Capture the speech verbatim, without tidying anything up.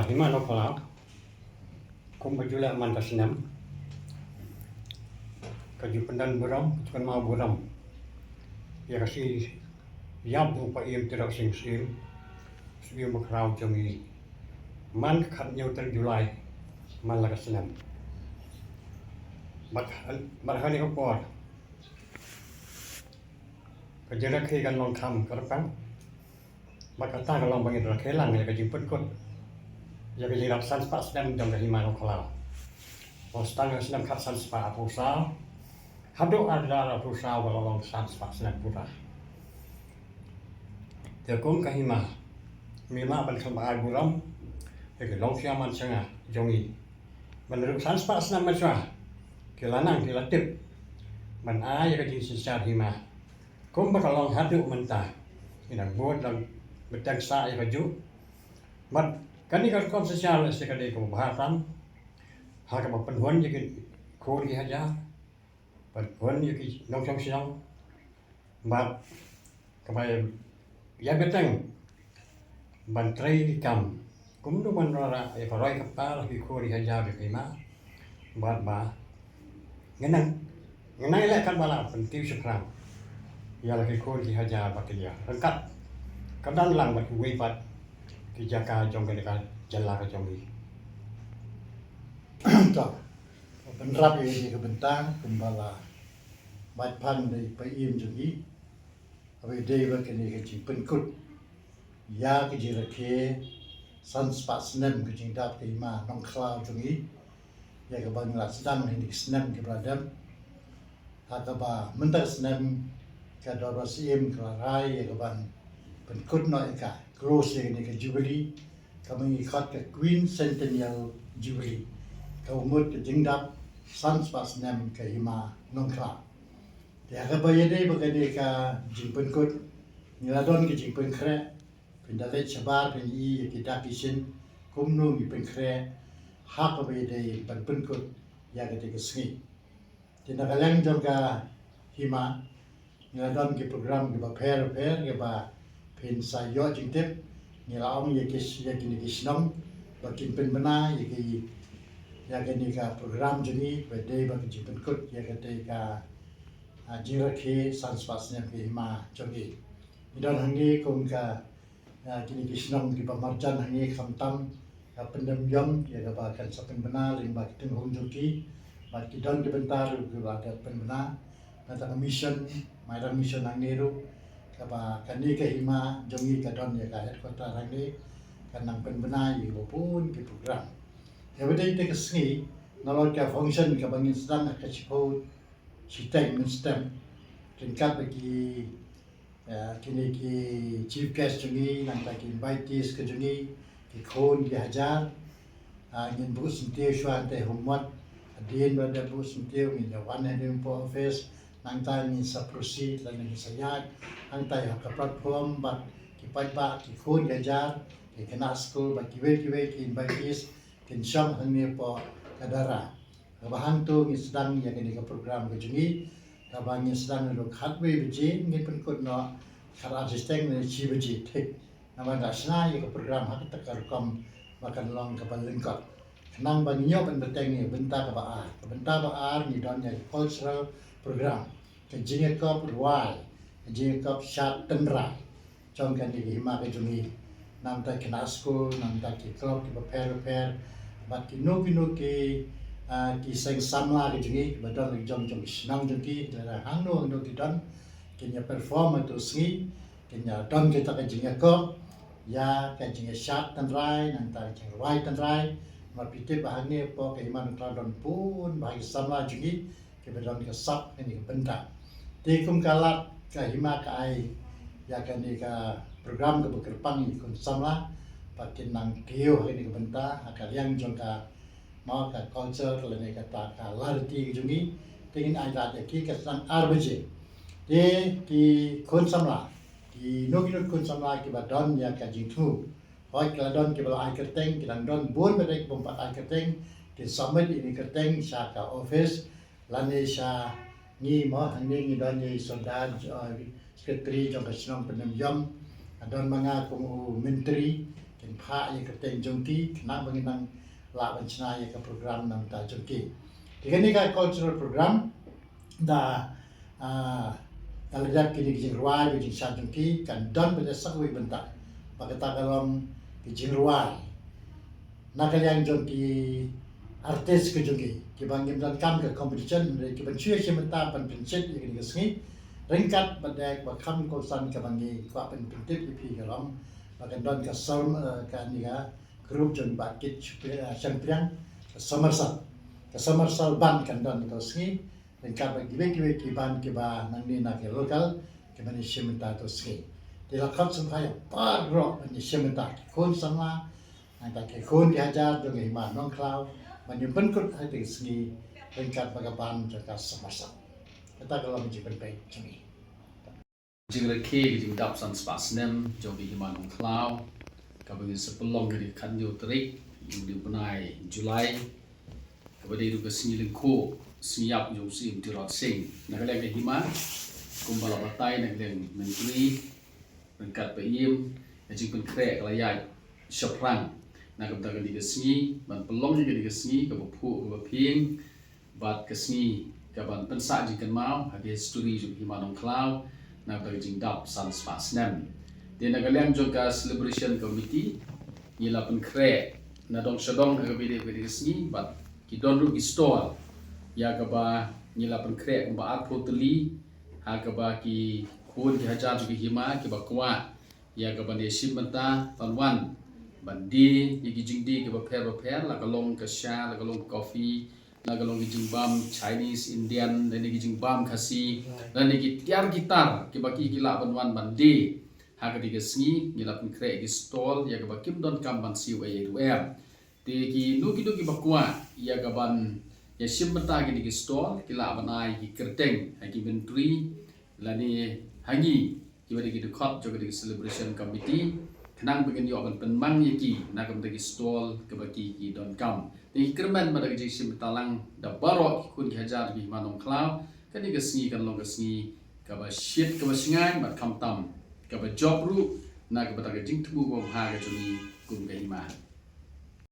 Hima Nongkhlaw, kumba ju leh man ka snem, ka ju pyndon burom, ka ju kynmaw burom ïa ka shi ïap u Paiem Tiroh Sing Syiem, Syiem Bakhraw jong ngi, man ka khathynñiew tarik July man la ka snem. Bad, bad ha kane ka por ka jingrakhe kan long kham kyrpang. Bad kata ka long ba ngin rakhe lang ïa ka jingpynkut ïa ka jingrap san spah snem jong ka Hima Nongkhlaw. Ba sdang ha snem khat san spah arphew saw haduh ar hajar arphew saw ka la long san spah snem pura. Te kum ka Hima, ngi lah ban kynmaw burom ïa ki longshiang manshiang jong ngi. Ban ruh san spah snem mynshuwa ki la nang ki la tip ban ai ïa ka jingsynshar hima. Kumba ka long haduh mynta, ngi dang bud dang bteng sah ïa kajuh. Bad kane ka rukom synshar lehse ka dei kaba bha tam ha kaba pynhun ïa ki khun ki hajar, pynhun ïa ki nongshong shnong, bad kaba ïa bteng ban trei ki kam kumno ban wanrah ïa ka roi ka par ha ki khun ki hajar jong ka Hima. Bad ba ngi nang, ngi nang ïaleh katba lah ban pyntiew shaphrang ïa la ki khun ki hajar ba ki ïa ryngkat ka dang lang bad kiwei pat ki jaka jong kane ka jylla ka jong ngi. To, bynrap ïa kane ka bynta kumba la bat phang da i Paiem jong ngi, kaba ïadei bad kane ka jingpynkut ïa ka jingrakhe san spah snem ka jingdap ka Hima Nongkhlaw jong ngi, ïa kaba ngi la sdang ha kine ki snem kiba la dep. Ha kaba mynta ka snem ka Dorbar Syiem ka la rai ïa kaban pynkut noh ïa ka, close ïa kane ka Jubilee, kaba ngi khot ka Quincentennial Jubilee, kaba mut ka jingdap san spah snem ka Hima Nongkhlaw. Te ha kaba ïadei bad kane ka jingpynkut, ngi la don ka jingpynkhreh, phin da leit shabar phin ïohi ïa ki dak ki shin kumno ngi pynkhreh ha kaba ïadei ban pynkut ïa kata ka sngi. Te na ka liang jong ka Hima, ngi la don ki program kiba pher pher kiba phin sa ïoh jingtip. Ngi la ong ïa ki, ïa kine ki shnong ba kin pynbna ïa ki, ïa kane ka program jong ngi ba dei ba ka jingpynkut ïa kata ka, ah, jingrakhe san spah snem ka Hima jong ngi. Ngi don hangne kum ka, ah, kine ki shnong kiba marjan hangne, khamtam ka Pyndem Ïom ïa kaba kan sa pynbna lyngba ki tyngkhung jong ki. Bad ki don ki bynta ruh kiba dep pynbna. Nangta ka mission, Mairang Mission hangne ruh, kaba kane ka Hima jong ngi ka don ïa ka headquarter hangne, kan nang pynbna ïa kiba bun ki program. Ïa ba dei te ka sngi, nalor ka function kaba ngin sdang ha ka shiphew shiteng mynstep, ryngkat bad ki, eh, kine ki chief guest jong ngi, nangta ki invitees ka jong ngi, ki khun ki hajar. Ah, ngin buh syntiew shuwa hangtai ha ummat. Hadien ba dep buh syntiew ngin ïa wan hangne hapoh office, nangta ngin sa proceed lane ngin sa ïaid hangtai ha ka platform bad ki paidbah, ki khun ki hajar, ki khynnah skul bad kiwei kiwei ki invitees kin shong hangne hapoh ka dara. Kaba hangto ngin sdang ïa kane ka program ka jong ngi, kaba ngin sdang naduh khatwei baje, ngin pynkut noh khatar shiteng ne shi baje thik. Namar nga shna ïa ka program ha kata ka rukom ba kan long kaba lyngkot. Khnang ba ngin ïoh ban bteng ïa ka bynta kaba ar. Ka bynta ba ar ngi don ïa ka cultural program, ka jingïakop rwai, ka jingïakop shad tynrai jong kane ka Hima ka jong ngi. Nangta ki khynnah skul, nangta ki club kiba pher bapher, bad kino kino ki, ah, ki seng samla ka jong ngi kiba don la ki jong jong ki shnong jong ki, lada hangno hangno ki don, kin ïa perform ha kato ka sngi, kin ïa don kita ka jingïakop ïa ka jingïashad tynrai, nangta ka jingrwai tynrai. Namar phi tip ba hangne hapoh ka Hima Nongkhlaw don bun bah ki samla jong ngi kiba don ka sap ha kane ka bynta. Te kum ka lad ka Hima ka ai ïa kane ka program kaba kyrpang ïa ki khun samla ba kin nang kiew ha kane ka bynta ha ka liang jong ka, mo, ka culture lane kata ka lariti ka jong ngi. Te ngin ai lad ïa ki, ka sdang ar baje. Te ki khun samla, kino kino ki khun samla kiba don ïa ka jingthmu, hooid, ki la don kiba la ai kyrteng, ki dang don bun ba dei ki bym pat ai kyrteng, kin submit ïa kine ki kyrteng sha ka office lane sha ngi, mo. Hangne ngi don ïa i Sordar, eh, secretary jong ka shnong Pyndem Ïom, don ma nga kum u myntri, Phah ïa ka kyrteng jong ki, khnang ba ngin nang lah ban shna ïa ka program na bynta jong ki. Te kane ka cultural program da, ah, da la dep kine ki jingrwai bad jingshad jong ki, kan don bad sa kawei bynta. Ba kata ka long ki jingrwai na ka liang jong ki artist ka jong ki, kiba ngim donkam ka competition, hynrei kiban shu ïashim bynta ban pynshet ïa kane ka sngi. Ryngkat bad ka kaba kham kongsan kaba ngi kwah ban pyntip ïa phi ka long ba kan don ka som, eh, kane ka group jong Bah Kit Shangpriang, ka Somersault. Ka Somersault band kan don ha kata ka sngi ryngkat bad kiwei kiwei ki band kiba nangne na ka local kiban ïashim bynta ha kata ka sngi. Te la khot sngewbha ïa baroh ban ïashim bynta, ki khun samla, nangta ki khun ki hajar jong ka Hima Nongkhlaw, ban ïa pynkut ha kata ka sngi ryngkat bad ka band jong ka Somersault. Kata ka long ka jingpynbeit jong ngi. Jingrakhe ka jingdap san spah snem jong ka Hima Nongkhlaw, kaba ngin sa pynlong ha ka khathynñiew tarik jong u bnai July, kaba dei ruh ka sngi lyngkhuh, sngi ïap jong u Syiem Tirot Sing. Na ka liang ka Hima, kumba la batai na ka liang Myntri ryngkat Paiem, ka jingpynkhreh ka la ïaid shaphrang na ka bynta kane ka sngi, ban pynlong ïa kane ka sngi kaba phuh kaba phieng, bad ka sngi kaban pynsah jingkynmaw ha ka history jong ka Hima Nongkhlaw na ka bynta ka jingdap san spah snem. Te na ka liang jong ka celebration committee, ngi la pynkhreh na dong sha dong ha kaba ïadei bad kane ka sngi, bad ki don ruh ki stall ïa kaba ngi la pynkhreh kumba arphew tylli, ha kaba ki khun ki hajar jong ka Hima kiba kwah ïa kaban ïashim bynta, ban wan ban die ïa ki jingdie kiba pher ba pher, la ka long ka sha, la ka long ka coffee, la ka long ki jingbam Chinese, Indian, lane ki jingbam Khasi, lane ki tiar ki tar kiba ki, ki lah ban wan ban die ha kane ka sngi. Ngi la pynkhreh ki stall ïa kaba kim donkam ban siew ei ei ruh em. Te kino kino kiba kwah ïa kaban ïashim bynta ha kine ki stall, ki lah ban ai ki kyrteng ha ki Myntri lane ha ngi, kiba dei ki dkhot jong ka dei ki celebration committee, khnang ba ngin ïoh ban pynmang ïa ki na ka bynta ki stall kaba ki, ki donkam. Te ngi kyrmen ba da ka jingshim bynta lang da baroh ki khun ki hajar jong ka Hima Nongkhlaw, kane ka sngi kan long ka sngi kaba shit kaba shngaiñ bad khamtam kaba jop ruh na ka bynta ka jingthmu kaba bha ka jong ngi kum ka Hima.